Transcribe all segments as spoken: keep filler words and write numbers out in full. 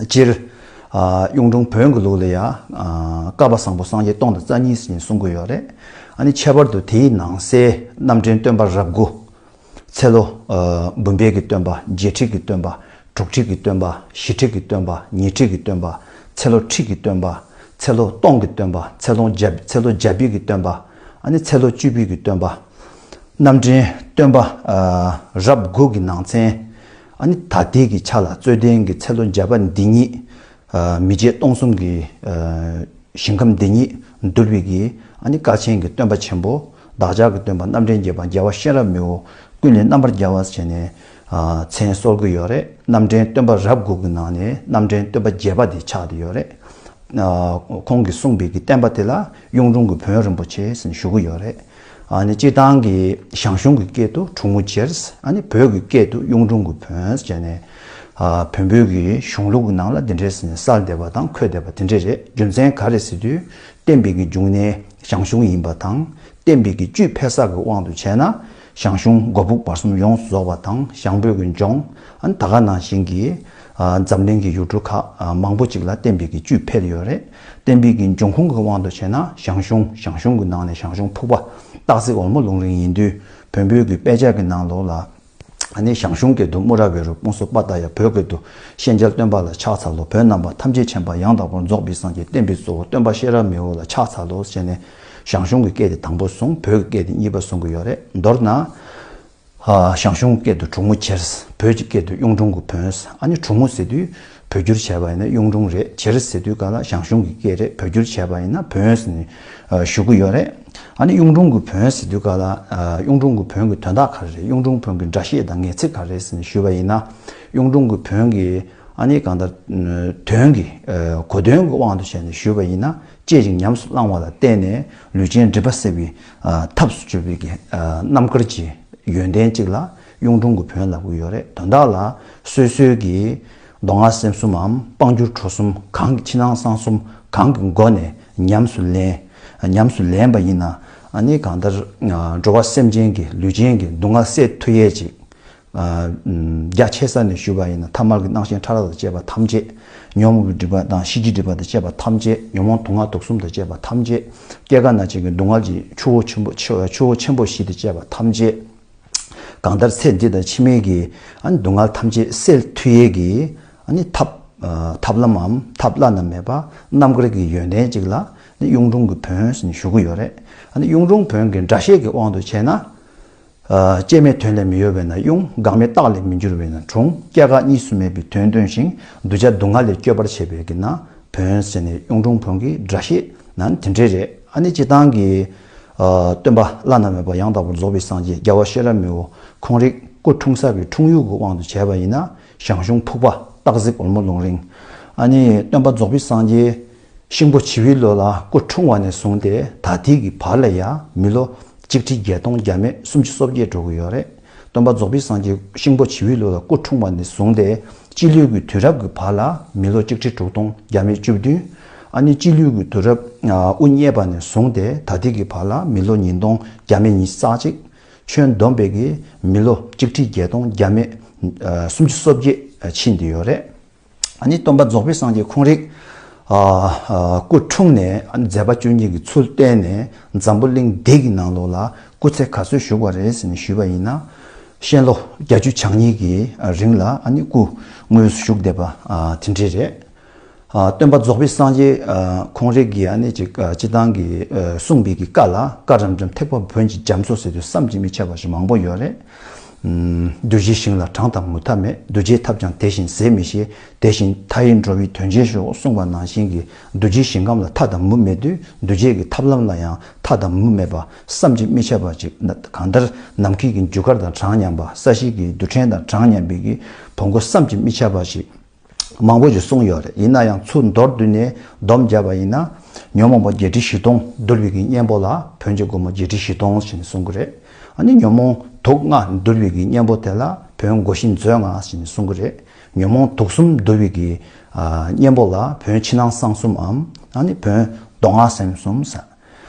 སྤྱིར། ཨ། གཡུང་དྲུང་བོན་གྱི་ལུགས་ལ་ཡང་། ཨ། བསྐལ་པ་བཟང་པོ་སངས་རྒྱས་སྟོང་དང་རྩ་གཉིས་ཟེར་ནས་གསུང་གི་ཡོད་རེད། ཨ་ནི་ཁྱད་པར་དུ་དེའི་ནང་གསེས་རྣམ་འདྲེན་སྟོན་པ་རབ་དགུ། ཚེ་ལོ། ཨ། འབུམ་པའི་གི་སྟོན་པ། བརྒྱད་ཁྲི་གི་སྟོན་པ། དྲུག་ཁྲི་གི་སྟོན་པ། བཞི་ཁྲི་གི་སྟོན་པ། ཉི་ཁྲི་གི་སྟོན་པ། ཚེ་ལོ་ཁྲི་གི་སྟོན་པ། ཚེ་ལོ་སྟོང་གི་སྟོན་པ། ཚེ་ལོ་བརྒྱ། ཚེ་ལོ་བརྒྱ་པའི་གི་སྟོན་པ། ཨ་ནི་ཚེ་ལོ་བཅུ་པའི་གི་སྟོན་པ། རྣམ་འདྲེན་སྟོན་པ། ཨ། རབ་དགུ་གི་ནང་ཚན། ཨ་ནི་ད་ལྟའི་གི་ཆ་ལ་རྩོད་ལྡན་གྱི་ཚེ་ལོ་བརྒྱ་པ་འདི་ཉིད། ཨ། མི་མཇེད་སྟོང་གསུམ་གྱི། ཨ། ཞིང་ཁམས་འདི་ཉིད་འདུལ་བའི་གི། ཨ་ནི་ཀ་ཆེན་གྱི་སྟོན་པ་ཆེན་པོ། བདག་ཅག་གི་སྟོན་པ་རྣམ་འདྲེན་བརྒྱད་པ་རྒྱལ་བ་གཤེན་རབ་མི་བོ། ཀུན་ལས་རྣམ་པར་རྒྱལ་བ་ཟེར་ནས། ཨ། མཚན་གསོལ་གྱི་ཡོད་རེད། རྣམ་འདྲེན་སྟོན་པ་རབ་དགུ་གི་ནང་ནས་རྣམ་འདྲེན་སྟོན་པ་བརྒྱད་པ་དེ་ཆགས་བསྡད་ཡོད་རེད། ཨ། ཁོང་གིས་གསུངས་པའི་གི་བསྟན་པ་དེ་ལ་གཡུང་དྲུང་གི་བོན་རིན་པོ་ཆེ་ཟེར་ནས་ཞུ་གི་ཡོད་རེད། ཨ་ནི་སྤྱིར་བཏང་གི་ཞང་ཞུང་གི་སྐད་དུ་གྲུང་མོ་ཇེར། ཨ་ནི་བོད་ཀྱི་སྐད་དུ་གཡུང་དྲུང་གི་བོན་ཟེར་ནས། ཨ། བོན་པོའི་གི་གཞུང་ལུགས་ཀྱི་ནང་ལ་འདི་འདྲས་ཟེར་ནས་གསལ་བསྡད་པ་དང་འཁོད་བསྡད་པ་དེ་འདྲས་རེད། རྒྱུ་མཚན་ག་རེ་ཟེར་དུས། བསྟན་པའི་གི་འབྱུང་གནས་ཞང་ཞུང་ཡིན་པ་དང་། བསྟན་པའི་གི་བཅུད་འཕེལ་ས་གི་དབང་དུ་བྱས་ན། ཞང་ཞུང་སྒོ་ཕུག་བར་གསུམ་ཡོངས་སུ་རྫོགས་པ་དང་། ཞང་བོད་ཀྱི་ལྗོངས། ཨ་ནི་ད་ག་ནང་བཞིན་གྱི། ཨ། འཛམ་གླིང་གི་ཡུལ་གྲུ་ཁག་ཨ། མང་པོ་ཅིག་ལ་བསྟན་པའི་གི་བཅུད་འཕེལ་ཡོད་རེད། བསྟན་པའི་གི་འབྱུང་ཁུངས་ཀྱི་དབང་དུ་བྱས་ན། ཞང་ཞུང་། ཞང་ཞུང་གི་ནང་ནས་ཞང་ཞུང་ཕུག་པ། སྟག་གཟིག་འོལ་མོ་ལུང་རིང་ཡིན་དུས། བོན་པོའི་གི་དཔེ་ཆ་གི་ནང་ལོགས་ལ། ཨ་ནི་ཞང་ཞུང་སྐད་དུ་དམུ་ར་བེ་རུ་པུང་སོ་པ་ཏ་ཡ། བོད་སྐད་དུ་ཤན་སྦྱར་སྟོན་པ་ལ་ཕྱག་འཚལ་ལོ། བོད་རྣམ་པ་ཐམས་ཅད་མཁྱེན་པ་ཡང་དག་པར་རྫོགས་པའི་སངས་རྒྱས། བསྟན་པའི་གཙོ་བོ་སྟོན་པ་གཤེན་རབ་མི་བོ་ལ་ཕྱག་འཚལ་ལོ་ཟེར་ནས། ཞང་ཞུང་གི་སྐད་དེ་དང་པོ་གསུངས། བོད་ཀྱི་སྐད་དེ་གཉིས་པ་གསུང་གི་ཡོད་རེད། མདོར་ན། ཨ། ཞང་ཞུང་སྐད་དུ་གྲུང་མོ་ཇེར། བོད་ཀྱི་སྐད་དུ་གཡུང་དྲུང་གི་བོན། ཨ་ནི་གྲུང་མོ་ཟེར་དུས་བོད་བསྒྱུར་བྱས་པ་ཡིན་ན་གཡུང་དྲུང་རེད། ཇེར་ཟེར་དུས་ག་ལ་ཞང་ཞུང་གི་སྐད་རེད། བོད་བསྒྱུར་བྱས་པ་ཡིན་ན་བོན་ཟེར་ནས། ཨ། ཞུ་གི་ཡོད་རེད། ཨ་ནི་གཡུང་དྲུང་གི་བོན་ཟེར་དུས་ག་ལ། ཨ། གཡུང་དྲུང་གི་བོན་གྱི་དོན་དག་ག་རེ་རེད། གཡུང་དྲུང་བོན་གྱི་སྒྲ་བཤད་དང་ངེས་ཚིག་ག་རེ་རེད་ཟེར་ནས་ཞུས་པ་ཡིན་ན། གཡུང་དྲུང་གི་བོན་གྱི། ཨ་ནི་གང་ལྟར་དོན་གྱི། ཨ། གོ་དོན་གྱི་དབང་དུ་བྱས་ནས་ཞུས་པ་ཡིན་ན། སྐྱེ་ཞིང་ཉམས་སུ་བླང་བ་ལ་བརྟེན་ནས་ལུས་ཅན་སྒྲིབ་པ་སེལ་བའི། ཨ། ཐབས་སུ་གྱུར་པའི་གི། ཨ། རྣམ་དཀར་གྱི་ཡོན་ཏན་གཅིག་ལ་གཡུང་དྲུང་གི་བོན་ལབ་ཀྱི་ཡོད་རེད། དོན་དག་ལ་སོ་སོའི་གི་མདོ་སྔགས་སེམས་གསུམ་མམ་དཔལ་འབྱོར་གྲོགས་གསུམ་གང་གི། ཕྱི་ནང་གསང་གསུམ་གང་གི་སྒོ་ནས་ཉམས་སུ་ལེན། ཉམས་སུ་ལེན་པ་ཡིན་ན། ཨ་ནི་གང་ལྟར། ཨ། འགྲོ་བ་སེམས་ཅན་གྱི་ལུས་ཅན་གྱི་སྡུག་བསྔལ་སེལ་ཐུབ་ཡས་ཅིག། ཨ། རྒྱ་ཆེ་ས་ནས་ཞུས་པ་ཡིན་ན། ཐ་མལ་གྱི་སྣང་ཞེན་ཕྲ་རགས་དང་བཅས་པ་ཐམས་ཅད། ཉོན་མོངས་ཀྱི་སྒྲིབ་པ་དང་ཤེས་བྱའི་སྒྲིབ་པ་དང་བཅས་པ་ཐམས་ཅད། ཉོན་མོངས་དུག་ལྔ་དུག་གསུམ་དང་བཅས་པ་ཐམས་ཅད། སྐྱེ་རྒ་ན་འཆིའི་སྡུག་བསྔལ་གྱི་ཆུ་བོ་ཆེན་པོ། ཆུ་ཆུ་བོ་ཆེན་པོ་བཞི་དང་བཅས་པ་ཐམས་ཅད། གང་ལྟར་ཚེ་འདི་དང་ཕྱི་མའི་གི། ཨ་ནི་སྡུག་བསྔལ་ཐམས་ཅད་སེལ་ཐུབ་ཡས་ཀྱི། ཨ་ནི་ཐབས། ཨ། ཐབས་ལམ་མམ་ཐབས་བླ་ན་མེད་པ་རྣམ་དཀར་གྱི་ཡོན་ཏན་གཅིག་ལ་ནི་གཡུང་དྲུང་གི་བོན་ཟེར་ནས་ཞུ་གི་ཡོད་རེད། ཨ་ནི་གཡུང་དྲུང་བོན་གྱི་སྒྲ་བཤད་ཀྱི་དབང་དུ་བྱས་ན། ཨ། སྐྱེ་མེད་དོན་ལས་མི་གཡོ་བས་ན་གཡུང་། འགག་མེད་རྟགས་ལས་མི་འགྱུར་བས་ན་དྲུང་། སྐྱེ་འགག་གཉིས་སུ་མེད་པའི་དོན་སྟོན་ཞིང་། གདུལ་བྱ་སྡུག་བསྔལ་ལས་སྐྱོབ་པར་བྱེད་པའི་གི་ན་བོན་ཟེར་ནས་གཡུང་དྲུང་བོན་གྱི་སྒྲ་བཤད་ན་དེ་འདྲས་རེད། ཨ་ནི་སྤྱིར་བཏང་གི། ཨ། སྟོན་པ་བླ་ན་མེད་པ་ཡང་དག་པར་རྫོགས་པའི་སངས་རྒྱས་རྒྱལ་བ་གཤེན་རབ་མི་བོ་ཁོང་རང་སྐུ་འཁྲུངས་ས་གི་འཁྲུངས་ཡུལ་གྱི་དབང་དུ་བྱས་པ་ཡིན་ན། ཞང་ཞུང་ཕུག་པ་སྟག་གཟིག་འོལ་མོ་ལུང་རིང་། ཨ་ནི་སྟོན་པ་རྫོགས་པའི་སངས་རྒྱས་ཤིང་ཕོ་བྱི་བའི་ལོ་ལ་སྐུ་འཁྲུངས་པ་ནས་བཟུང་སྟེ་ད་ལྟའི་གི་བར་ལ་ཡང་མི་ལོ་གཅིག་ཁྲི་བརྒྱད་སྟོང་བརྒྱ་མེད་སུམ་ཅུ་སོ་བརྒྱད་འགྲོ་གི་ཡོད་རེད། སྟོན་པ་རྫོགས་པའི་སངས་རྒྱས་ཤིང་ཕོ་བྱི་བའི་ལོ་ལ་སྐུ་འཁྲུངས་པ་ནས་བཟུང་སྟེ་སྤྱི་ལོའི་གི་དུས་རབས་ཀྱི་བར་ལ་མི་ལོ་གཅིག་ཁྲི་དྲུག་སྟོང་བརྒྱ་མེད་བཅུ་བདུན། ཨ་ནི་སྤྱི་ལོའི་གི་དུས་རབས་དབུ་བརྙེས་པ་ནས་བཟུང་སྟེ་ད་ལྟའི་གི་བར་ལ་མི་ལོ་ཉིས་སྟོང་བརྒྱ་མེད་ཉི་ཤུ་རྩ་གཅིག། ཁྱོན་བསྡོམས་པའི་གི་མི་ལོ་གཅིག་ཁྲི་བརྒྱད་སྟོང་བརྒྱ་མེད་སུམ་ཅུ་སོ་བརྒྱད་ཕྱིན་བསྡད་ཡོད་རེད། ཨ་ནི་སྟོན་པ་རྫོགས་པའི་སངས་རྒྱས་ཁོང་རང་ཨ་ཨ་སྐུ་འཁྲུངས་ནས། ཨ་ནི་མཛད་པ་བཅུ་གཉིས་ཀྱི་ཚུལ་བསྟན་ནས་འཛམ་བུ་གླིང་འདི་གི་ནང་ལོགས་ལ་སྐུ་ཚེ་ག་ཚོད་བཞུགས་པ་རེད་ཟེར་ནས་ཞུས་པ་ཡིན་ན། གཤེན་ལོ་བརྒྱད་ཅུ་གྱ་གཉིས་ཀྱི་རིང་ལ་ཨ་ནི་སྐུ་དངོས་སུ་བཞུགས་བསྡད་པ་ཨ་དེ་འདྲས་རེད། ཨ་སྟོན་པ་རྫོགས་པའི་སངས་རྒྱས་ཨ་ཁོང་རང་གི་ཨ་ནི་ཅིག་ཨ་སྤྱིར་བཏང་གི་ཨ་གསུངས་པའི་གི་བཀའ་ལ། བཀའ་རབ་འབྱམས་ཐེག་པ་བོན་གྱི་རྒྱ་མཚོ་ཟེར་དུས་བསམ་གྱིས་མི་ཁྱབ་པ་ཞིག་མང་པོ་ཡོད་རེད། ཨུམ། རྡོ་རྗེའི་ཞིང་ལ་གྲངས་དང་མུ་མཐའ་མེད། རྡོ་རྗེའི་ཐབས་ཀྱང་དེ་བཞིན་ཟད་མི་ཤེས། དེ་བཞིན་མཐའ་ཡས་འགྲོ་བའི་དོན་བྱེད་ཤོག་གསུངས་པ་ནང་བཞིན་གྱི་རྡོ་རྗེའི་ཞིང་ཁམས་ལ་མཐའ་དང་མུ་མེད་དུས་རྡོ་རྗེ་གི་ཐབས་ལམ་ལ་ཡང་མཐའ་དང་མུ་མེད་པ་བསམ་གྱིས་མི་ཁྱབ་པ་ཅིག། གང་ལྟར་ནམ་མཁའི་གི་རྒྱུ་སྐར་དང་གྲངས་མཉམ་པ། ས་གཞི་གི་རྡུལ་ཕྲན་དང་གྲངས་མཉམ་པའི་གི་བོན་སྒོ་བསམ་གྱིས་མི་ཁྱབ་པ་ཞིག་མང་པོ་ཞིག་གསུངས་ཡོད་རེད། ཡིན་ན་ཡང་ཚུར་མདོར་བསྡུས་ནས་སྡོམ་བརྒྱབ་པ་ཡིན་ན། ཉོན་མོངས་པ་བརྒྱད་ཁྲི་བཞི་སྟོང་འདུལ་བའི་གི་གཉེན་པོ་ལ་བོན་གྱི་སྒོ་མོ་བརྒྱད་ཁྲི་བཞི་སྟོང་ཞེས་གསུང་གི་རེད། ཨ་ནི་ཉོན་མོངས་དུག་ལྔ་འདུལ་བའི་གི་གཉེན་པོ་དེ་ལ་བོན་སྒོ་བཞི་མཛོད་ལྔ་ཞེས་གསུང་གི་རེད། ཉོན་མོངས་དུག་གསུམ་འདུལ་བའི་གི་ཨ་གཉེན་པོ་ལ་བོན་ཕྱི་ནང་གསང་གསུམ་འམ། ཨ་ནི་བོན་མདོ་སྔགས་སེམས་གསུམ་ཟེར།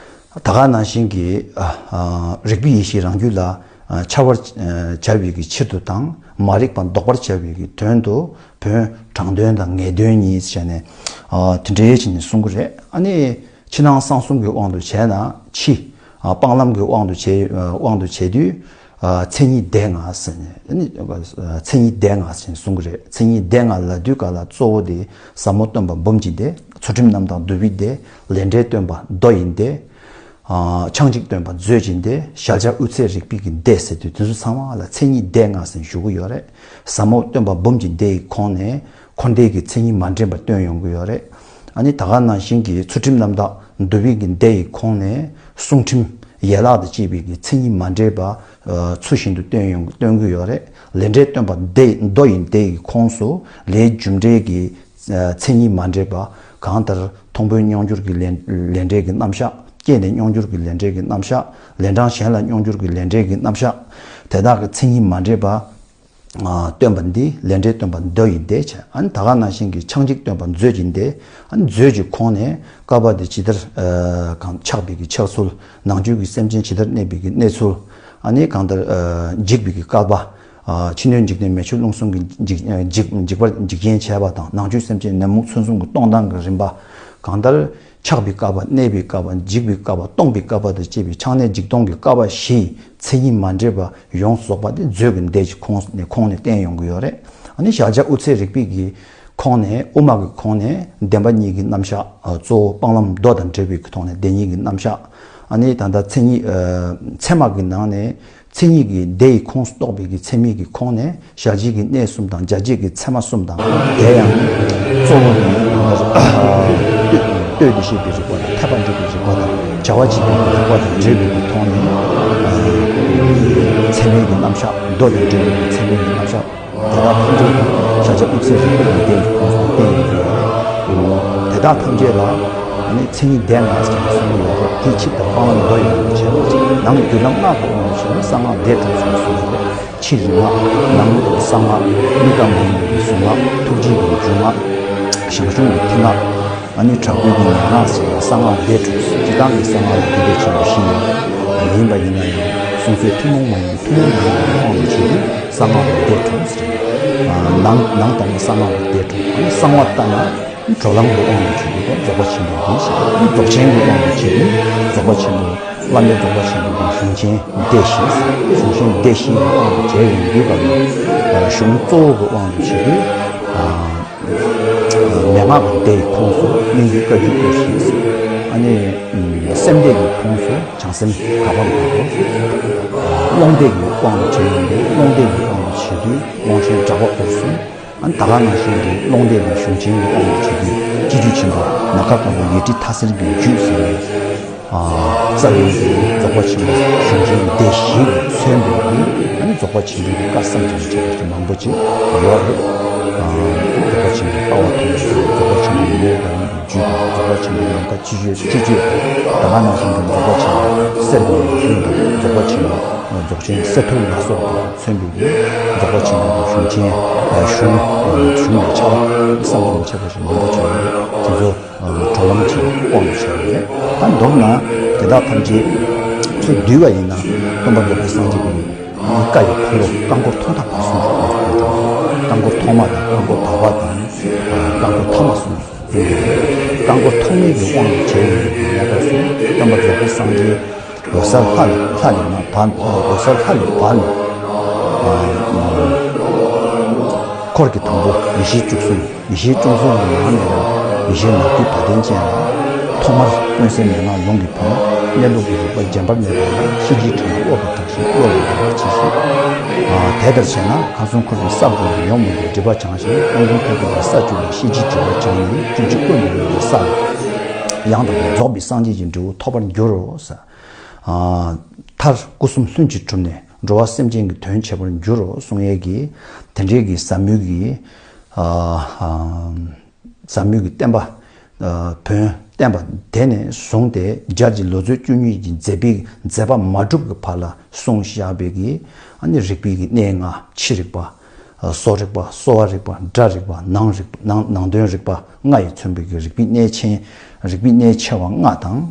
ད་ག་ནང་བཞིན་གྱི་ཨ་ཨ་རིག་པའི་ཡེ་ཤེས་རང་རྒྱུད་ལ་ཨ་འཆར་བར་ཨ་བྱ་བའི་གི་ཕྱིར་དུ་དང་། མ་རིག་པ་ལྡོག་པར་བྱ་བའི་གི་དོན་དུ། བོན་དྲང་དོན་དང་ངེས་དོན་གཉིས་བྱས་ནས་དེ་འདྲའི་བྱས་ནས་གསུང་གི་རེད། ཨ་ནི་ཕྱི་ནང་གསང་གསུམ་གྱི་དབང་དུ་བྱས་ན་ཕྱི་སྤང་ལམ་གྱི་དབང་དུ་བྱས་དབང་དུ་བྱས་དུས། མཚན་ཉིད་སྡེ་ལྔ་ཟེར་ནས་ནི་མཚན་ཉིད་སྡེ་ལྔ་ཟེར་ནས་གསུང་གི་རེད། མཚན་ཉིད་སྡེ་ལྔ་ལབ་དུས་ག་ལ་གཙོ་བོ་དེ་ཟབ་མོ་སྟོན་པ་འབུམ་གྱི་སྡེ། ཚུལ་ཁྲིམས་རྣམ་དག་འདུལ་བའི་སྡེ། ལས་འབྲས་སྟོན་པ་མདོ་ཡི་སྡེ། ཨ། ཆགས་འཇིག་སྟོན་པ་མཛོད་ཀྱི་སྡེ། གཞལ་བྱ་དབུ་ཚད་རིག་པའི་གི་སྡེ་ཟེར་དུས་དེ་ཚོ་ཚང་མ་ལ་མཚན་ཉིད་སྡེ་ལྔ་ཟེར་ཞུ་གི་ཡོད་རེད། ཟབ་མོ་སྟོན་པ་འབུམ་གྱི་སྡེ་ཡི་ཁོངས་ནས་འཁོར་འདས་ཀྱི་མཚན་ཉིད་མ་འདྲེས་པ་སྟོན་ཡོང་གི་ཡོད་རེད། ཨ་ནི་ད་ག་ནང་བཞིན་གྱི་ཚུལ་ཁྲིམས་རྣམ་དག་འདུལ་བའི་གི་སྡེ་ཡི་ཁོངས་ནས་གསུང་ཁྲིམས་ཡན་ལག་དང་བཅས་པའི་གི་མཚན་ཉིད་མ་འདྲེས་པ་ཚུལ་བཞིན་དུ་སྟོན་ཡོང་སྟོན་གི་ཡོད་རེད། ལས་འབྲས་སྟོན་པ་སྡེ་མདོ་ཡི་སྡེ་ཡི་ཁོངས་སུ་ལས་རྒྱུ་འབྲས་ཀྱི་མཚན་ཉིད་མ་འདྲེས་པ། གང་ལྟར་མཐོང་བས་མྱོང་འགྱུར་གྱི་ལས་ལས་འབྲས་ཀྱི་རྣམ་གཞག་སྐྱེས་ནས་མྱོང་འགྱུར་གྱི་ལས་འབྲས་ཀྱི་རྣམ་གཞག་ལན་གྲངས་གཞན་ལ་མྱོང་འགྱུར་གྱི་ལས་འབྲས་ཀྱི་རྣམ་གཞག་དེ་དག་གི་མཚན་ཉིད་མ་འདྲེས་པ། སྟོན་པ་འདི་ལས་འབྲས་སྟོན་པ་མདོ་ཡི་སྡེ་བྱས། ཨ་ནི་ད་ག་ནང་བཞིན་གྱི་ཆགས་འཇིག་སྟོན་པ་མཛོད་ཀྱི་སྡེ། ཨ་ནི་མཛོད་ཀྱི་ཁོངས་ནས་བསྐལ་པ་འདི་ཇི་ལྟར་གང་ཆགས་པའི་གི་ཆགས་ཚུལ། ནང་བཅུད་ཀྱི་སེམས་ཅན་ཇི་ལྟར་གནས་པའི་གི་གནས་ཚུལ། ཨ་ནི་གང་ལྟར་འཇིག་པའི་གི་བསྐལ་པ། ཕྱི་སྣོད་འཇིག་རྟེན་མེ་ཆུ་རླུང་གསུམ་གྱི་འཇིག་འཇིག་འཇིག་པར་འཇིག་རྐྱེན་བྱས་པ་དང་། ནང་བཅུད་སེམས་ཅན་ནད་མུག་མཚོན་གསུམ་གྱི་སྟོང་སྟངས་ཀྱི་རིམ་པ། གང་ལྟར་ཆགས་པའི་བསྐལ་པ། གནས་པའི་བསྐལ་པ། འཇིག་པའི་བསྐལ་པ། སྟོང་པའི་བསྐལ་པ་དང་བཅས་པའི་ཆགས་གནས་འཇིག་སྟོང་གི་བསྐལ་པ་བཞི་ཡི་མཚན་ཉིད་མ་འདྲེས་པ་ཡོངས་རྫོགས་པ་དེ་མཛོད་ཀྱི་སྡེ་གི་ཁོངས་ནས་ཁོངས་ནས་བསྟན་ཡོང་གི་ཡོད་རེད། ཨ་ནི་གཞལ་བྱ་དབུ་ཚད་རིག་པའི་གི་ཁོངས་ནས་དབུ་མ་གི་ཁོངས་ནས་བདེན་པ་གཉིས་ཀྱི་རྣམ་གཞག་གཙོ་བོ་སྤང་ལམ་མདོ་དང་འབྲེལ་བའི་གི་ཐོག་ནས་བདེན་གཉིས་ཀྱི་རྣམ་གཞག་ཨ་ནི་ད་ལྟ་མཚན་ཉིད་ཚད་མ་གི་ནང་ནས་མཚན་ཉིད་ཀྱི་སྡེ་ཡི་ཁོངས་སུ་གཏོགས་པའི་གི་ཚད་མའི་གི་ཁོངས་ནས་གཞལ་བྱའི་གི་གནས་གསུམ་དང་རྒྱ་ཆེའི་གི་ཚད་མ་གསུམ་དང་། དེ་ཡང་གཙོ་བོ་ནི་ལྟོས་ཏེ་ཤེས་པའི་རིག་པ་དང་། འཐད་པ་འགྲིག་པའི་རིག་པ་དང་། བྱ་བ་བྱེད་པའི་གི་རིག་པ་དང་འབྲེལ་བའི་གི་ཐོག་ནས་ཚད་མའི་གི་རྣམ་གཞག་མདོ་དང་འབྲེལ་བའི་གི་ཚད་མའི་གི་རྣམ་གཞག་དེ་དག་ཐམས་ཅད་ཀྱང་གཞལ་བྱ་དབུ་མའི་རིག་པ་ཡི་སྡེ་ཡི་ཁོངས་སུ་བསྟན་ཡོད་པས། དེ་དག་ཐམས་ཅད་ལ་ནི་མཚན་ཉིད་ལྡན་ལ་ཟེར་ནས་གསུངས་ཡོད་རེད། དེའི་ཕྱིར་དུ་སྤང་བླང་མདོ་ཡི་ཡོན་ཏན་བྱས་པ་ཅིག་ནང་རྒྱུད་ལམ་སྔགས་ཀྱི་དབང་དུ་བྱས་ན་གསང་སྔགས་སྡེ་དྲུག་ཟེར་ནས་གསུངས་ཡོད་རེད། ཕྱི་རིམ་སྔགས། ནང་གསང་སྔགས། དམིགས་པ་མ་ཡིན་པའི་གཟུངས་སྔགས། ཐུགས་རྗེའི་སྒོ་ནས་སྒྱུ་སྔགས། ཞང་ཞུང་གི་ཐིག་སྔགས། ཨ་ནི་དྲག་པོའི་གི་ཉེ་སྔགས་ཟེར་ནས་གསང་སྔགས་སྡེ་དྲུག་སྤྱིར་བཏང་གི་གསང་སྔགས་ལ་དེ་འདྲ་ཆེན་པོ་བཞི་ཡོད། ཡིན་པ་ཡིན་ན་ཡང་གསུང་ཚུལ་ཐུན་མོང་མ་ཡིན་པའི་ཐུན་མོང་མ་ཡིན་པའི་དབང་དུ་བྱས་ཏེ་གསང་སྔགས་ལ་སྡེ་དྲུག་ཟེར། ནང་ནང་ལྟར་ན་གསང་སྔགས་ལ་སྡེ་དྲུག་ཨ་ནི་གསང་བ་ལྟར་ན་གྲོལ་ལམ་གྱི་དབང་དུ་བྱས་ཏེ་རྫོགས་པ་ཆེན་པོ་འདི་ཞེས། རྫོགས་ཆེན་གྱི་དབང་དུ་བྱས་ཏེ་རྫོགས་པ་ཆེན་པོ། བླ་མེད་རྫོགས་པ་ཆེན་པོའི་གཞུང་ཆེན་སྡེ་བཞི། གཞུང་ཆེན་སྡེ་བཞིའི་དབང་དུ་བྱས་ཡོང་དུས་སྐབས་ལ་གཞུང་གཙོ་བོ་གི་དབང་དུ་བྱས་ཏེ། མན་ངག་གི་སྡེ་ཡི་ཁོངས་སུ་སྨན་རྒྱུད་བཀའ་བརྒྱུད་སྐོར་བཞི། ཨ་ནི་སེམས་སྡེ་ཡི་ཁོངས་སུ་བྱང་སེམས་དགག་པ་དགོས། ཀློང་སྡེ་ཡི་དབང་དུ་བྱས་ཡོང་དུས་ཀློང་སྡེ་ཡི་དབང་དུ་བྱས་དུས་ཀློང་ཆེན་གྲགས་པ་སྐོར་གསུམ། ཨ་ནི་ད་ག་ནང་བཞིན་གྱི་ཀློང་སྡེ་ཡི་གཞུང་ཆེན་གྱི་དབང་དུ་བྱས་ཏེ་སྤྱི་རྒྱུད་ཆེན་པོ་ནམ་མཁའ་དཀར་པོ་ཡེ་ཁྲི་མཐའ་སེལ་གྱི་རྒྱུད་ཟེར་བའི་རྩ་བའི་རྫོགས་པ་ཆེན་པོའི་གཞུང་ཆེན་སྡེ་བཞི་གིས་མཚོན་པའི་གི་ཨ་ནི་རྫོགས་པ་ཆེན་པོའི་གི་བཀའ་བསམ་གྱིས་མི་ཁྱབ་པ་ཞིག་མང་པོ་ཅིག་ཡོད་རེད། རྫོགས་པ་ཆེན་པོའི་ལྟ་བ་མཐོང་བ་དང་། རྫོགས་པ་ཆེན་པོའི་ཡུལ་དང་རྒྱུད་དང་། རྫོགས་པ་ཆེན་པོའི་ནམ་མཁའ་སྤྱི་སྤྱོད་སྤྱི་སྤྱོད་དང་། ད་ག་ནང་བཞིན་གྱི་རྫོགས་པ་ཆེན་པོའི་གསེར་གྱི་ལུས་དང་། རྫོགས་པ་ཆེན་པོའི་རྫོགས་ཆེན་གསེར་ཐུར་ལ་སོགས་པ་མཚོན་པའི་རྫོགས་པ་ཆེན་པོའི་གཞུང་ཆེན་གཞུང་གཞུང་ལས་ཆགས་བསམ་གྱིས་མི་ཁྱབ་པ་ཞིག་མང་པོ་བྱུང་ཡོད། དེ་ཚོ་གྲོལ་ལམ་གྱི་དབང་དུ་བྱས་ཡོད་རེད། ད་མདོར་ན་དེ་དག་ཐམས་ཅད་ཚུར་བསྡུས་པ་ཡིན་ན་སྟོན་པ་རྫོགས་པའི་སངས་རྒྱས་ཀྱི་བཀའ་ཡི་འཁོར་ལོ་རྐང་འཁོར་ཐོག་མཐའ་བར་གསུམ་དུ་བསྡུས་ཡོད། རྐང་འཁོར་ཐོག་མ་དང་། རྐང་འཁོར་བར་པ་དང་། རྐང་འཁོར་ཐ་མ་གསུམ་དུ་བསྡུས་ཡོད། རྐང་འཁོར་ཐོག་མའི་གི་དབང་དུ་བྱས་ཡོད་པའི་གི་ཡ་ག་སོ་སྟོན་པ་རྫོགས་པའི་སངས་རྒྱས། འོད་གསལ་ལྷ་ལས་ལྷ་ལས་ན་བབས། འོད་གསལ་ལྷ་ལས་བབས་ནས། འཁོར་གྱི་དང་པོ་ཡེ་ཤེས་བཅུ་གསུམ། ཡེ་ཤེས་བཅུ་གསུམ་གྱི་ནང་ནས་ཡང་ཡེ་ཤེས་ནོར་བུའི་བ་དན་ཅན་ལ། ཐོག་མར་ཀུན་གསལ་མན་ངག་ལུང་གི་བོན། གནས་ལུགས་ཀྱི་རིག་པ་རྗེན་པར་གནས་པ་ལ། གཤིན་རྗེའི་དྲི་མ་གཡོགས་པ་དྲག་ཞིང་གཡོ་བའི་རིག་པ་ཇི་བཞིན། དེ་ལྟར་བྱས་ན་ཁམས་གསུམ་འཁོར་བའི་ས་བརྒྱད་ལས་ཡོངས་སྨིན་པའི་སྒྲིབ་པ་བྱང་ཞིང་། སྟོང་གསུམ་ཐོབ་པའི་ས་བཅུ་ལས་གཤིན་རྗེའི་སྒྲིབ་པ་བྱང་ནས་བཅུ་གཅིག་ཀུན་ཏུ་ཡོད་པའི་ས་ལ་ཡང་དག་པར་རྫོགས་པའི་སངས་རྒྱས་ཀྱི་འབྲས་བུ་ཐོབ་པར་འགྱུར་རོ་ཟེར། མཐར་སྐུ་གསུམ་ལྷུན་གྱིས་གྲུབ་ནས་འགྲོ་བ་སེམས་ཅན་གྱི་དོན་བྱེད་པར་འགྱུར་རོ་གསུང་ཡས་ཀྱི་དེ་འདྲའི་གི་ཟབ་མོའི་གི་ཟབ་མོའི་གི་བསྟན་པ། བོན་བསྟན་པ་དེ་ནས་བཟུང་སྟེ་རྒྱལ་གྱི་ལོ་ཚོད་བཅུ་གཉིས་ཀྱི་མཛད་པའི་མཛད་པ་མ་གྲུབ་ཀྱི་བར་ལ་གསུངས་བཞག་པའི་གི་ཨ་ནི་རིག་པའི་གི་གནས་ལྔ། ཕྱི་རིག་པ། གསོ་རིག་པ། གསོ་བ་རིག་པ། སྒྲ་རིག་པ། ནང་རིག་པ། ནང་ནང་དོན་རིག་པ་ལྔ་ཡིས་མཚོན་པའི་གི་རིག་པའི་གནས་ཆེན། རིག་པའི་གནས་ཆེ་བ་ལྔ་དང་།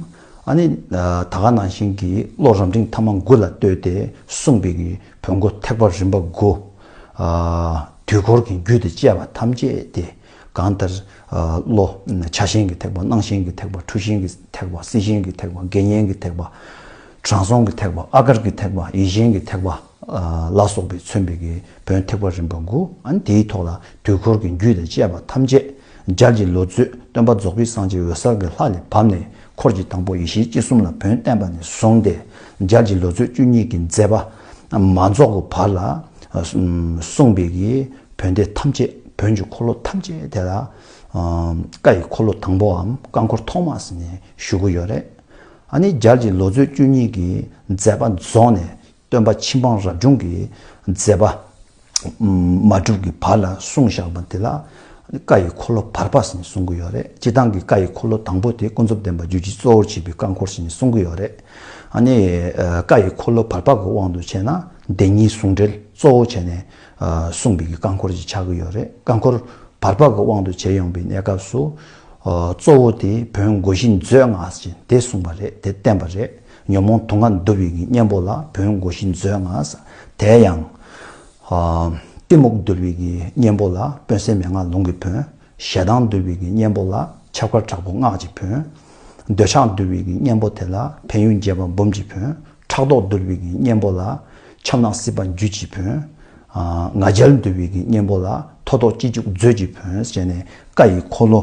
ཨ་ནི་ད་ག་ནང་བཞིན་གྱི་བློ་རབ་འབྲིང་ཐ་མ་དགུ་ལ་ལྟོས་ཏེ་གསུངས་པའི་གི་བོན་སྒོ་ཐེག་པ་རིམ་པ་དགུ། དུས་འཁོར་གྱི་རྒྱུད་དང་བཅས་པ་ཐམས་ཅད་དེ། གང་ལྟར་ཨ་བློ། ཆགས་ཞེན་གྱི་ཐེག་པ། སྣང་ཞེན་གྱི་ཐེག་པ། འཁྲུལ་ཞེན་གྱི་ཐེག་པ། སྲིད་ཞེན་གྱི་ཐེག་པ། དགེ་བསྙེན་གྱི་ཐེག་པ། དྲང་སྲོང་གི་ཐེག་པ། ཨ་གར་གྱི་ཐེག་པ། ཡིད་བཞིན་གྱི་ཐེག་པ་ལ་སོགས་པས་མཚོན་པའི་གི་བོན་ཐེག་པ་རིམ་པ་དགུ། ཨ་ནི་དེའི་ཐོག་ལ་དུས་འཁོར་གྱི་རྒྱུད་དང་བཅས་པ་ཐམས་ཅད། མཇལ་གྱི་ལོ་ཚོད་སྟོན་པ་རྫོགས་པའི་སངས་རྒྱས་འོད་གསལ་གྱི་ལྷ་ལས་བབས་ནས། འཁོར་གྱི་དང་པོ་ཡེ་ཤེས་སྤྱི་གསུམ་ལ་བོན་བསྟན་པ་ནས་བཟུང་སྟེ། མཇལ་གྱི་ལོ་ཚོད་བཅུ་གཉིས་ཀྱི་མཛད་པ་མ་རྫོགས་ཀྱི་བར་ལ། གསུངས་པའི་གི་བོན་སྡེ་ཐམས་ཅད། བོན་གྱི་འཁོར་ལོ་ཐམས་ཅད་དེ་ལ། བཀའ་ཡི་འཁོར་ལོ་དང་པོའམ་བཀའ་འཁོར་ཐོག་མ་ཟེར་ནས་ཞུ་གི་ཡོད་རེད། ཨ་ནི་མཇལ་གྱི་ལོ་ཚོད་བཅུ་གཉིས་ཀྱི་མཛད་པ་རྫོགས་ནས། སྟོན་པ་ཕྱི་འབངས་རབ་བྱུང་གི་མཛད་པ་མ་གྲུབ་ཀྱི་བར་ལ་གསུངས་བཞག་པ་དེ་ལ། བཀའ་ཡི་འཁོར་ལོ་བར་པ་ཟེར་ནས་གསུང་གི་ཡོད་རེད། སྤྱིར་བཏང་གི་བཀའ་ཡི་འཁོར་ལོ་དང་པོ་དེ་ཀུན་རྫོབ་བདེན་པ་རྒྱུད་ཀྱི་གཙོ་བོར་བྱས་པའི་བཀའ་འཁོར་ཟེར་ནས་གསུང་གི་ཡོད་རེད། ཨ་ནི་བཀའ་ཡི་འཁོར་ལོ་བར་པ་གི་དབང་དུ་བྱས་ན། བདེན་གཉིས་ཟུང་འབྲེལ་གཙོ་བོ་བྱས་ནས་གསུངས་པའི་གི་བཀའ་འཁོར་ཅིག་ཆགས་ཀྱི་ཡོད་རེད། བཀའ་འཁོར་བར་པ་གི་དབང་དུ་བྱས་ཡོང་པའི་གནས་སྐབས་སུ། གཙོ་བོ་དེ་བོན་བསྒོ་བཞི་མཛོད་ལྔ་ཞེས་དེ་གསུངས་པ་རེད། དེ་བསྟན་པ་རེད། ཉོན་མོངས་དུག་ལྔ་འདུལ་བའི་གི་གཉེན་པོ་ལ་བོན་བསྒོ་བཞི་མཛོད་ལྔ། དེ་ཡང་། གཏི་མུག་འདུལ་བའི་གི་གཉེན་པོ་ལ་དཔོན་གསས་མན་ངག་ལུང་གི་བོན། ཞེ་སྡང་འདུལ་བའི་གི་གཉེན་པོ་ལ་ཆབ་དཀར་དྲག་པོ་སྔགས་ཀྱི་བོན། འདོད་ཆགས་འདུལ་བའི་གི་གཉེན་པོ་དེ་ལ་ཕན་ཡོན་རྒྱས་པ་འབུམ་གྱི་བོན། ཕྲག་དོག་འདུལ་བའི་གི་གཉེན་པོ་ལ་ཆབ་ནག་སྲིད་པ་རྒྱུད་ཀྱི་བོན། ང་རྒྱལ་འདུལ་བའི་གི་གཉེན་པོ་ལ་ཐོ་ཐོག་སྤྱི་གཅོད་མཛོད་ཀྱི་བོན་ཟེར་ནས། བཀའ་ཡི་འཁོར་ལོ་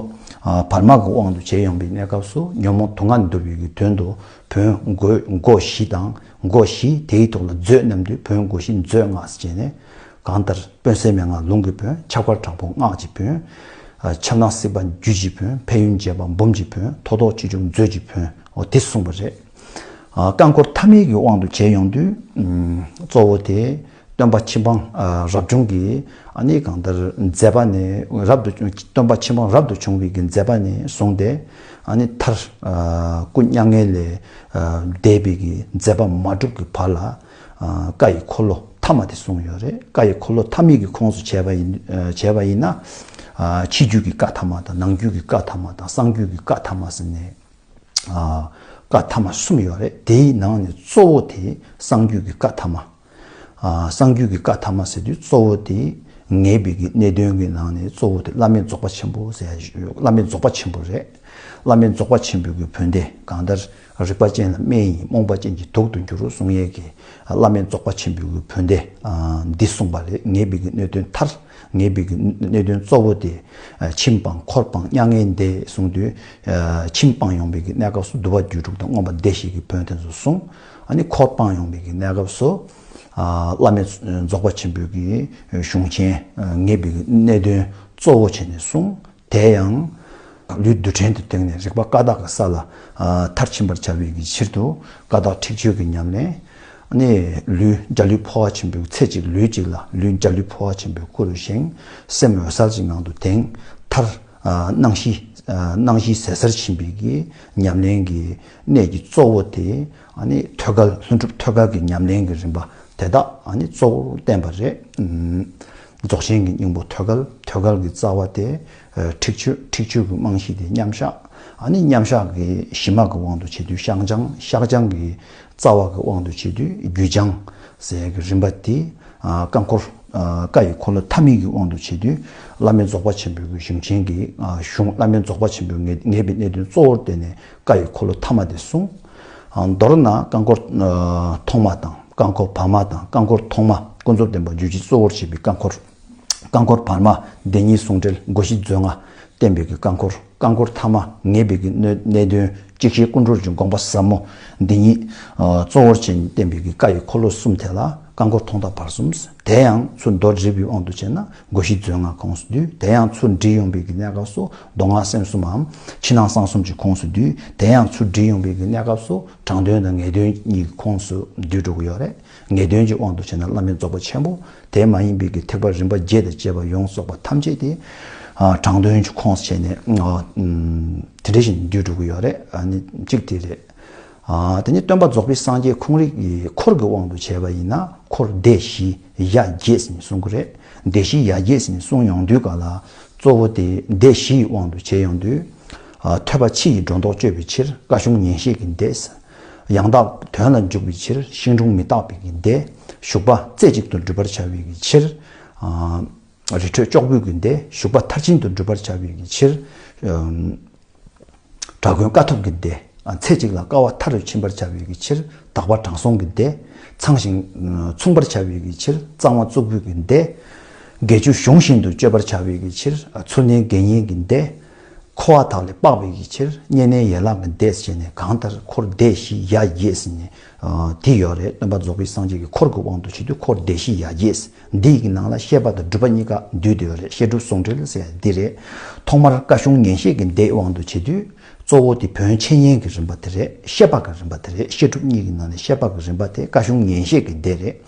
བར་མ་གི་དབང་དུ་བྱས་ཡོང་པའི་གནས་སྐབས་སུ། ཉོན་མོངས་དུག་ལྔ་འདུལ་བའི་གི་དོན་དུ་བོན་སྒོ་སྒོ་བཞི་དང་། སྒོ་བཞི་དེའི་ཐོག་ལ་མཛོད་རྣམས་དུ་བོན་བསྒོ་བཞི་མཛོད་ལྔ་ཟེར་ནས། གང་ལྟར་དཔོན་གསས་མན་ངག་ལུང་གི་བོན། ཆབ་དཀར་དྲག་པོ་སྔགས་ཀྱི་བོན། ཆབ་ནག་སྲིད་པ་རྒྱུད་ཀྱི་བོན། ཕན་ཡོན་རྒྱས་པ་འབུམ་གྱི་བོན། ཐོ་ཐོག་སྤྱི་གཅོད་མཛོད་ཀྱི་བོན། འོ་དེ་གསུངས་པ་རེད། བཀའ་འཁོར་ཐ་མའི་གི་དབང་དུ་བྱས་ཡོང་དུས། གཙོ་བོ་དེ་སྟོན་པ་ཕྱི་འབངས་རབ་བྱུང་གི། ཨ་ནི་གང་ལྟར་མཛད་པ་ནས་རབ་ཏུ་བྱུང་། སྟོན་པ་ཕྱི་འབངས་རབ་ཏུ་བྱུང་བའི་གི་མཛད་པ་ནས་བཟུང་སྟེ། ཨ་ནི་མཐར་སྐུ་མྱ་ངན་ལས་འདས་པའི་གི་མཛད་པ་མ་གྲུབ་ཀྱི་བར་ལ། བཀའ་ཡི་འཁོར་ལོ་ཐ་མ་དེ་གསུངས་ཡོད་རེད། བཀའ་ཡི་འཁོར་ལོ་ཐ་མའི་གི་ཁོངས་སུ་བྱས་པ་ཡིན། བྱས་པ་ཡིན་ན། ཕྱི་རྒྱུད་ཀྱི་བཀའ་ཐ་མ་དང་། ནང་རྒྱུད་ཀྱི་བཀའ་ཐ་མ་དང་། གསང་རྒྱུད་ཀྱི་བཀའ་ཐ་མ་ཟེར་ནས། བཀའ་ཐ་མ་གསུམ་ཡོད་རེད། དེའི་ནང་ནས་གཙོ་བོ་དེ་གསང་རྒྱུད་ཀྱི་བཀའ་ཐ་མ། གསང་རྒྱུད་ཀྱི་བཀའ་ཐ་མ་ཟེར་དུས་གཙོ་བོ་དེ་ངེས་པའི་གི་གནད་དོན་གྱི་ནང་ནས་གཙོ་བོ་དེ་བླ་མེད་རྫོགས་པ་ཆེན་པོ་ཟེར་ཡ་ཞིག་ཡོད། བླ་མེད་རྫོགས་པ་ཆེན་པོ་རེད། བླ་མེད་རྫོགས་པ་ཆེན་པོའི་གི་བོན་སྡེ། གང་ལྟར་རིག་པ་ཅན་ལ་སྨན་ཡིན། རྨོངས་པ་ཅན་གྱི་དུག་ཏུ་འགྱུར་གསུང་ཡས་ཀྱི་བླ་མེད་རྫོགས་པ་ཆེན་པོའི་གི་བོན་སྡེ་འདི་གསུངས་པ་རེད། ངེས་པའི་གི་གནད་དོན་མཐར། ངེས་པའི་གི་གནད་དོན་གཙོ་བོ་དེ། ཨ་ཁྱིམ་སྤངས་འཁོར་སྤངས་མྱ་ངན་འདས་གསུངས་དུས། ཨ་ཁྱིམ་སྤངས་ཡོང་བའི་གི་གནས་སྐབས་སུ་འདུལ་བ་རྒྱུད་དྲུག་དང་མངོན་པ་སྡེ་བཞི་གི་བོན་དེ་ཚོ་གསུངས། ཨ་ནི་འཁོར་སྤངས་ཡོང་བའི་གི་གནས་སྐབས་སུ། ཨ་བླ་མེད་རྫོགས་པ་ཆེན་པོའི་གི་གཞུང་ཆེན་ངེས་པའི་གི་གནད་དོན་གཙོ་བོ་བྱས་ནས་གསུངས། དེ་ཡང་། ལུས་རྡུལ་ཕྲན་དུ་བཏང་ནས་རིག་པ་ཀ་དག་གི་ས་ལ་མཐར་ཕྱིན་པར་བྱ་བའི་གི་ཕྱིར་དུ། ཀ་དག་འཁྲིག་སྤྱོད་ཀྱི་ཉམས་ལེན། ནས་ལུས་འཇའ་ལུས་འཕོ་བ་ཆེན་པོའི། ཚེ་གཅིག་ལུས་གཅིག་ལ་ལུས་འཇའ་ལུས་འཕོ་བ་ཆེན་པོའི་སྐུ་རུ་བཞེངས། སེམས་འོད་གསལ་གྱི་ངང་དུ་དེངས། མཐར། ཨ་སྣང་བཞི། ཨ་སྣང་བཞི་ཟད་སར་ཕྱིན་པའི་གི་ཉམས་ལེན་གྱི་གནད་ཀྱི་གཙོ་བོ་དེ། ཨ་ནི་ཐོད་རྒལ། ལྷུན་གྲུབ་ཐོད་རྒལ་གྱི་ཉམས་ལེན་གྱི་རིམ་པ་དེ་དག་ཨ་ནི་གཙོ་བོར་བསྟན་པ་རེད། ཨུམ། རྫོགས་ཆེན་གྱི་སྙིང་པོ་ཐོད་རྒལ། ཐོད་རྒལ་གྱི་རྩ་བ་དེ། ཨ་འཁྲིག་སྤྱོད། འཁྲིག་སྤྱོད་ཀྱི་རྨང་གཞི་དེ་མཉམ་བཞག། ཨ་ནི་མཉམ་བཞག་གི་གཞི་མ་གི་དབང་དུ་བྱས་དུས་བཤང་སྦྱང་། བཤང་སྦྱང་གི་རྩ་བ་གི་དབང་དུ་བྱས་དུས་རྒྱུད་སྦྱང་ཟེར་ཡག་གི་རིམ་པ་དེ། ཨ་བཀའ་འཁོར། ཨ་བཀའ་ཡི་འཁོར་ལོ་ཐ་མའི་གི་དབང་དུ་བྱས་དུས་བླ་མེད་རྫོགས་པ་ཆེན་པོའི་གི་གཞུང་ཆེན་གྱི། ཨ་གཞུང་། བླ་མེད་རྫོགས་པ་ཆེན་པོའི་ངེས་ངེས་པའི་གནད་དོན་གཙོ་བོར་བསྟན་ནས་བཀའ་ཡི་འཁོར་ལོ་ཐ་མ་དེ་གསུངས། ཨ་མདོར་ན་བཀའ་འཁོར། ཨ་ཐོག་མ་དང་། བཀའ་འཁོར་བར་མ་དང་། བཀའ་འཁོར་ཐོག་མ། ཀུན་རྫོབ་བདེན་པ་རྒྱུད་ཀྱི་གཙོ་བོར་བྱས་པའི་བཀའ་འཁོར། བཀའ་འཁོར་བར་མ་བདེན་གཉིས་ཟུང་འབྲེལ་སྒོ་བཞི་མཛོད་ལྔ་བསྟན་པའི་གི་བཀའ་འཁོར། བཀའ་འཁོར་ཐ་མ་ངེས་པའི་གི་གནད་གནད་དོན་གཅིག་ཤེས་ཀུན་གྲོལ་གྱི་དགོངས་པ་ཟབ་མོ་འདི་ཉིད། ཨ་གཙོ་བོར་བྱས་ནས་བསྟན་པའི་གི་བཀའ་ཡི་འཁོར་ལོ་གསུམ་དེ་ལ་བཀའ་འཁོར་ཐོག་མཐའ་བར་གསུམ། དེ་ཡང་ཚུར་མདོར་བསྡུས་པའི་དབང་དུ་བྱས་ན་སྒོ་བཞི་མཛོད་ལྔ་ཁོངས་སུ་འདུས། དེ་ཡང་ཚུར་འདྲིས་ཡོང་བའི་གི་གནས་སྐབས་སུ་མདོ་སྔགས་སེམས་གསུམ་མམ་ཕྱི་ནང་གསང་གསུམ་གྱི་ཁོངས་སུ་འདུས། དེ་ཡང་ཚུར་འདྲིས་ཡོང་བའི་གི་གནས་སྐབས་སུ་དྲང་དོན་དང་ངེས་དོན་གཉིས་ཀྱི་ཁོངས་སུ་འདུས་འགྲོ་གི་ཡོད་རེད། ངེས་དོན་གྱི་དབང་དུ་བྱས་ན་བླ་མེད་རྫོགས་པ་ཆེན་པོ། དེ་མ་ཡིན་པའི་གི་ཐེག་པ་རིམ་པ་བརྒྱད་དང་བཅས་པ་ཡོངས་རྫོགས་པ་ཐམས་ཅད་དེ། ཨ་དྲང་དོན་གྱི་ཁོངས་སུ་བྱས་ནས། ཨ་ཨམ་དེ་འདྲ་ཞིག་འདུས་འགྲོ་གི་ཡོད་རེད། ཨ་ནི་གཅིག་དེ་རེད། ཨ་དེ་ནས་སྟོན་པ་རྫོགས་པའི་སངས་རྒྱས་ཁོང་རང་གི་འཁོར་གྱི་དབང་དུ་བྱས་པ་ཡིན་ན། འཁོར་སྡེ་བཞི་ཡ་བརྒྱད་ཟེར་ནས་གསུང་གི་རེད། སྡེ་བཞི་ཡ་བརྒྱད་ཟེར་ནས་གསུང་ཡོང་དུས་ག་ལ། གཙོ་བོ་དེ་སྡེ་བཞི་ཡི་དབང་དུ་བྱས་ཡོང་དུས། ཨ་ཐོས་པ་ཕྱི་ཡི་སྒྲོ་འདོགས་གཅོད་པའི་ཕྱིར་བཀའ་གཞུང་ཉན་བཤད་ཀྱི་སྡེ། ཡང་དག་དོན་ལ་འཇུག་པའི་ཕྱིར་ཤིང་དྲུང་མི་རྟག་པའི་གི་སྡེ། ཞུགས་པ་རྩེ་གཅིག་ཏུ་སྒྲུབ་པར་བྱ་བའི་གི་ཕྱིར། ཨ་ རི་ཁྲོད་ལྕོག་པོའི་གི་སྡེ། ཞུགས་པ་མཐར་ཕྱིན་དུ་འགྲུབ་པར་བྱ་བའི་གི་ཕྱིར། དགྲ་མགོན་དཀའ་ཐུབ་ཀྱི་སྡེ། ཚེ་གཅིག་ལ་དཀའ་བ་མཐའ་རུ་ཕྱིན་པར་བྱ་བའི་གི་ཕྱིར། དག་པ་དྲང་སྲོང་གི་སྡེ། ཚངས་ཞིང་མཚུངས་པར་བྱ་བའི་གི་ཕྱིར། གཙང་བ་གཙུག་ཕུད་ཀྱི་སྡེ། དགེ་བཅུ་གཞུང་བཞིན་དུ་སྤྱོད་པར་བྱ་བའི་གི་ཕྱིར། ཚུལ་གནས་དགེ་བསྙེན་གྱི་སྡེ། འཁོར་བ་དག་ལས་སྤགས་པའི་གི་ཕྱིར། བསྙེན་གནས་ཡན་ལག་གི་སྡེ་ཟེར་ནས། གང་ལྟར་འཁོར་སྡེ་བཞི་ཡ་བརྒྱད་ཟེར་ནས་དེ་ཡོད་རེད། སྟོན་པ་རྫོགས་པའི་སངས་རྒྱས་ཀྱི་འཁོར་གྱི་དབང་དུ་བྱས་དུས་འཁོར་སྡེ་བཞི་ཡ་བརྒྱད། འདིའི་གི་ནང་ལ་བཤད་པ་དང་སྒྲུབ་པ་གཉིས་ཀ་འདུས་ཏེ་ཡོད་རེད། བཤད་སྒྲུབ་ཟུང་འབྲེལ་ཟེར་ཡ་འདི་རེད། ཐོག་མར་བཀའ་གཞུང་ཉན་བཤད་ཀྱི་སྡེའི་དབང་དུ་བྱས་དུས། གཙོ་བོ་དེ་བོན་འཆད་ཉན་གྱི་རིམ་པ་དེ་རེད། བཤད་པ་གི་རིམ་པ་དེ་རེད། བཤད་སྒྲུབ་གཉིས་ཀྱི་ནང་ནས་བཤད་པ་གི་རིམ་པ་དེ་བཀའ་གཞུང་ཉན་བཤད་ཀྱི་སྡེ་རེད།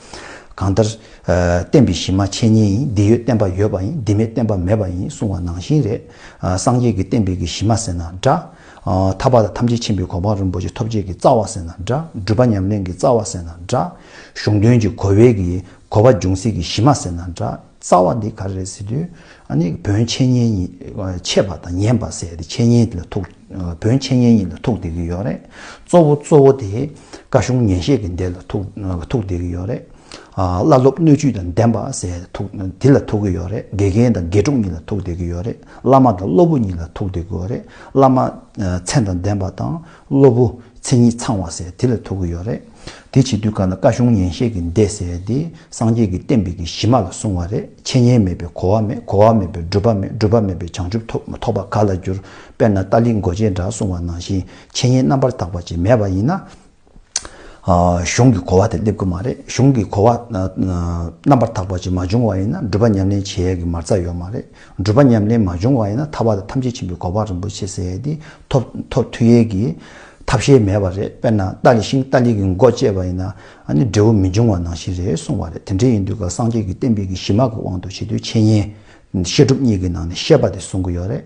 གང་ལྟར། ཨ། བསྟན་པའི་གཞི་མ་འཆད་ཉན་ཡིན། འདི་ཡོད་བསྟན་པ་ཡོད་པ་ཡིན། འདི་མེད་བསྟན་པ་མེད་པ་ཡིན་གསུང་བ་ནང་བཞིན་རེད། ཨ། སངས་རྒྱས་ཀྱི་བསྟན་པའི་གི་གཞི་མ་ཟེར་ན་འདྲ། ཨ། ཐར་པ་དང་ཐམས་ཅད་མཁྱེན་པའི་གོ་འཕང་རིན་པོ་ཆེ་ཐོབ་བྱེད་ཀྱི་རྩ་བ་ཟེར་ན་འདྲ། སྒྲུབ་པ་ཉམས་ལེན་གྱི་རྩ་བ་ཟེར་ན་འདྲ། གཞུང་དོན་གྱི་གོ་བའི་གི་གོ་བ་འབྱུང་སའི་གི་གཞི་མ་ཟེར་ན་འདྲ། རྩ་བ་འདི་ག་རེ་རེད་ཟེར་དུས། ཨ་ནི་བོན་འཆད་ཉན་གཉིས། འཆད་པ་དང་ཉན་པ་ཟེར་ཏེ་འཆད་ཉན་ལ་ཐུག་བོན་འཆད་ཉན་གཉིས་ལ་ཐུག་བསྡད་ཀྱི་ཡོད་རེད། གཙོ་བོ་གཙོ་བོ་དེ་བཀའ་གཞུང་ཉན་བཤད་ཀྱི་སྡེ་ལ་ཐུག་ཐུག་བསྡད་ཀྱི་ཡོད་རེད། ཨ། བླ་སློབ་སྣོད་བཅུད་དང་ལྡན་པ་ཟེར་ཐུག་དེ་ལ་ཐུག་གི་ཡོད་རེད། དགེ་རྒན་དང་དགེ་ཕྲུག་གཉིས་ལ་ཐུག་བསྡད་ཀྱི་ཡོད་རེད། བླ་མ་དང་སློབ་བུ་གཉིས་ལ་ཐུག་བསྡད་ཀྱི་ཡོད་རེད། བླ་མ་མཚན་དང་ལྡན་པ་དང་སློབ་བུ་མཚན་ཉིད་ཚང་བ་ཟེར་དེ་ལ་ཐུག་གི་ཡོད་རེད། དེ་བྱེད་དུས་ག་ལ་བཀའ་གཞུང་ཉན་བཤད་ཀྱི་སྡེ་ཟེར་དེ་སངས་རྒྱས་ཀྱི་བསྟན་པའི་གི་གཞི་མ་ལ་གསུངས་པ་རེད། འཆད་ཉན་མེད་པའི་གོ་བ་མེད། གོ་བ་མེད་པའི་སྒྲུབ་པ་མེད། སྒྲུབ་པ་མེད་པའི་བྱང་ཆུབ་ཐོབ་ཐོབ་པ་ག་ལ་འགྱུར། དཔེར་ན་ཏཱ་ལའི་མགོ་ཅན་འདྲ་གསུངས་པ་ནང་བཞིན་འཆད་ཉན་རྣམ་པར་དག་པ་ཅིག་མེད་པ་ཡིན་ན། ཨ། གཞུང་གི་གོ་བ་དེ་སླེབས་ཀྱི་མ་རེད། གཞུང་གི་གོ་བ་ཨ་ཨ་རྣམ་པར་དག་པ་ཅིག་མ་བྱུང་བ་ཡིན་ན་སྒྲུབ་པ་ཉམས་ལེན་བྱེད་ཡས་ཀྱི་མ་རྩ་ཡོད་མ་རེད། སྒྲུབ་པ་ཉམས་ལེན་མ་བྱུང་བ་ཡིན་ན་ཐར་པ་དང་ཐམས་ཅད་མཁྱེན་པའི་གོ་འཕང་རིན་པོ་ཆེ་ཟེར་ཡས་དེ་ཐོབ་ཐོབ་ཐུབ་ཡས་ཀྱི་ཐབས་ཤེས་མེད་པ་རེད། དཔེར་ན་ཏཱ་ལའི་ཤིང་ཏཱ་ལའི་གི་མགོ་བཅད་པ་ཡིན་ན་ཨ་ནི་འབྲས་བུ་མི་འབྱུང་བ་ནང་བཞིན་རེད་གསུངས་པ་རེད། དེ་འདྲ་ཡིན་དུས་ཀ་སངས་རྒྱས་ཀྱི་བསྟན་པའི་གི་གཞི་མ་གི་དབང་དུ་བྱེད་དུས་འཆད་ཉན། བཤད་སྒྲུབ་གཉིས་ཀྱི་ནང་ནས་བཤད་པ་དེ་གསུང་གི་ཡོད་རེད།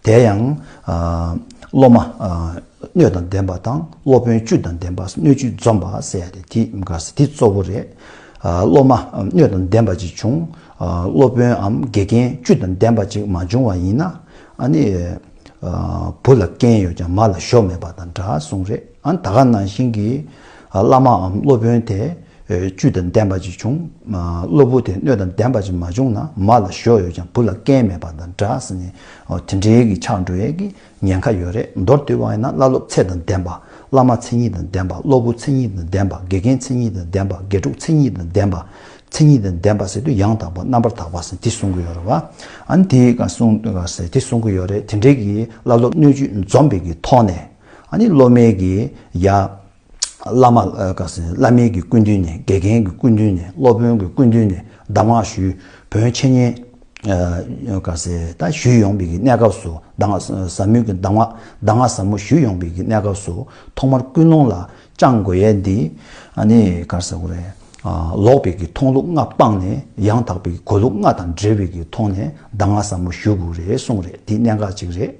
དེ་ཡང་། ཨ། སློབ་མ། ཨ། སྣོད་དང་ལྡན་པ་དང་སློབ་དཔོན་བཅུད་དང་ལྡན་པ། སྣོད་བཅུད་འཛོམས་པ་ཟེར་ཡ་དེ་དེ་ག་ཟེར་དེ་གཙོ་བོ་རེད། ཨ། སློབ་མ་སྣོད་དང་ལྡན་པ་ཅིག་བྱུང་། ཨ། སློབ་དཔོན་འམ་དགེ་རྒན་བཅུད་དང་ལྡན་པ་ཅིག་མ་བྱུང་བ་ཡིན་ན། ཨ་ནི། ཨ། བུ་ལ་རྐྱེན་ཡོད་ཀྱང་མ་ལ་གཞོགས་མེད་པ་དང་འདྲ་གསུངས་རེད། ཨ། ད་ག་ནང་བཞིན་གྱི། ཨ། བླ་མའམ་སློབ་དཔོན་དེ། ཨེ། བཅུད་དང་ལྡན་པ་ཅིག་བྱུང་། ཨ། སློབ་བུ་དེ་སྣོད་དང་ལྡན་པ་ཅིག་མ་བྱུང་ན་མ་ལ་གཞོགས་ཡོད་ཀྱང་བུ་ལ་རྐྱེན་མེད་པ་དང་འདྲ་ཟེར་ནས། ཨོ། དེ་འདྲའི་གི་ཆགས་འགྲོ་ཡས་ཀྱི་ཉེན་ཁ་ཡོད་རེད། མདོར་བསྡུས་པ་ཡིན་ན་བླ་སློབ་ཚད་དང་ལྡན་པ། བླ་མ་མཚན་ཉིད་དང་ལྡན་པ། སློབ་བུ་མཚན་ཉིད་དང་ལྡན་པ། དགེ་རྒན་མཚན་ཉིད་དང་ལྡན་པ། དགེ་ཕྲུག་མཚན་ཉིད་དང་ལྡན་པ། མཚན་ཉིད་དང་ལྡན་པ་ཟེར་དུས་ཡང་དག་པ་རྣམ་པར་དག་པ་ཟེར་དེ་གསུང་གི་ཡོད་རེད་བ། ཨ་ནི་དེ་ག་གསུང་ག་ཟེར་དེ་གསུང་གི་ཡོད་རེད། དེ་འདྲའི་གི་བླ་སློབ་སྣོད་བཅུད་འཛོམས་པའི་གི་ཐོག་ནས། ཨ་ནི་སློབ་མའི་གི་ཡ། བླ་མ་ཨ་ག་ཟེར་བླ་མའི་གི་སྐུ་མདུན་ནས། དགེ་རྒན་གྱི་སྐུ་མདུན་ནས། སློབ་དཔོན་གྱི་སྐུ་མདུན་ནས་གདམས་ངག་ཞུས། བོན་འཆད་ཉན་ཨ་ག་ཟེར་ད་ཞུས་ཡོང་བའི་གི་གནས་སྐབས་སུ། གདམས་ངག་ཟབ་མོའི་གི་གདམས་ངག་གདམས་ངག་ཟབ་མོ་ཞུས་ཡོང་བའི་གི་གནས་སྐབས་སུ་ཐོག་མར་ཀུན་སློང་ལ་བཅངས་དགོས་ཡས་འདི། ཨ་ནི་ག་ཟེར་དགོས་རེད། ཨ། ལོག་པའི་གི་མཐོང་ལུགས་ལྔ་སྤངས་ནས་ཡང་དག་པའི་གོ་ལུགས་ལྔ་དང་འབྲེལ་བའི་གི་ཐོག་ནས་གདམས་ངག་ཟབ་མོ་ཞུ་དགོས་རེད་གསུངས་རེད། འདི་གནད་འགག་ཅིག་རེད།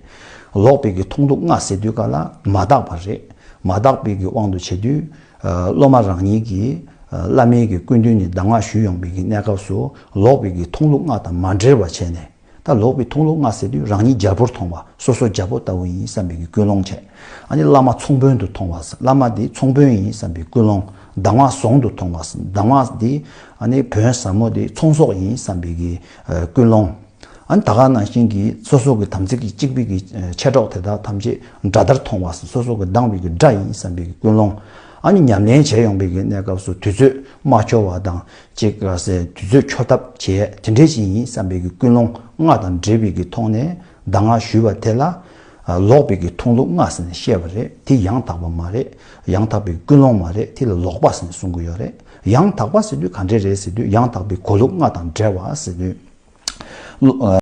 ལོག་པའི་གི་མཐོང་ལུགས་ལྔ་ཟེར་དུས་ག་ལ་མ་དག་པ་རེད། མ་དག་པའི་གི་དབང་དུ་བྱེད་དུས། ཨ། སློབ་མ་རང་ཉིད་ཀྱིས། ཨ། བླ་མའི་གི་སྐུ་མདུན་ནས་གདམས་ངག་ཞུས་ཡོང་བའི་གི་གནས་སྐབས་སུ་ལོག་པའི་གི་མཐོང་ལུགས་ལྔ་དང་མ་འབྲེལ་བ་བྱས་ནས། ད་ལོག་པའི་མཐོང་ལུགས་ལྔ་ཟེར་དུས་རང་ཉིད་རྒྱལ་པོར་མཐོང་བ། སོ་སོ་རྒྱལ་པོ་ལྟ་བུ་ཡིན་བསམ་པའི་གི་ཀུན་སློང་བྱས། ཨ་ནི་བླ་མ་ཚོང་དཔོན་དུ་མཐོང་བ། བླ་མ་འདི་ཚོང་དཔོན་ཡིན་བསམ་པའི་ཀུན་སློང་། གདམས་ངག་ཟོང་དུ་མཐོང་བ། གདམས་ངག་འདི་ཨ་ནི་བོན་ཟབ་མོ་འདི་ཚོང་ཟོག་ཡིན་བསམ་པའི་གི་ཨ་ཀུན་སློང་། ཨ་ནི་ད་ག་ནང་བཞིན་གྱི་སོ་སོ་གི་དམ་ཚིག་གི་གཅིག་པའི་གི་ཨ་མཆེད་གྲོགས་དེ་དག་ཐམས་ཅད་དགྲ་ལྟར་མཐོང་བ། སོ་སོ་གི་སྡང་བའི་གི་དགྲ་ཡིན་བསམ་པའི་གི་ཀུན་སློང་། ཨ་ནི་ཉམས་ལེན་བྱས་ཡོང་བའི་གི་གནས་སྐབས་སུ་དུས་ཚོད་མ་འཁྱོལ་བ་དང་། ཅིག་ག་ཟེར་དུས་ཚོད་འཁྱོལ་ཐབས་བྱས་དེ་འདྲས་ཅིག་ཡིན་བསམ་པའི་གི་ཀུན་སློང་ལྔ་དང་འབྲེལ་བའི་གི་ཐོག་ནས་གདམས་ངག་ཞུས་པ་དེ་ལ། ཨ། ལོག་པའི་གི་མཐོང་ལུགས་ལྔ་ཟེར་ནས་བཤད་པ་རེད། དེ་ཡང་དག་པ་མ་རེད། ཡང་དག་པའི་ཀུན་སློང་མ་རེད། དེ་ལ་ལོག་པ་ཟེར་ནས་གསུང་གི་ཡོད་རེད། ཡང་དག་པ་ཟེར་དུས་ག་འདྲས་རེད་ཟེར་དུས་ཡང་དག་པའི་གོ་ལུགས་ལྔ་དང་འབྲེལ་བ་ཟེར་དུས། ལོ། ཨ།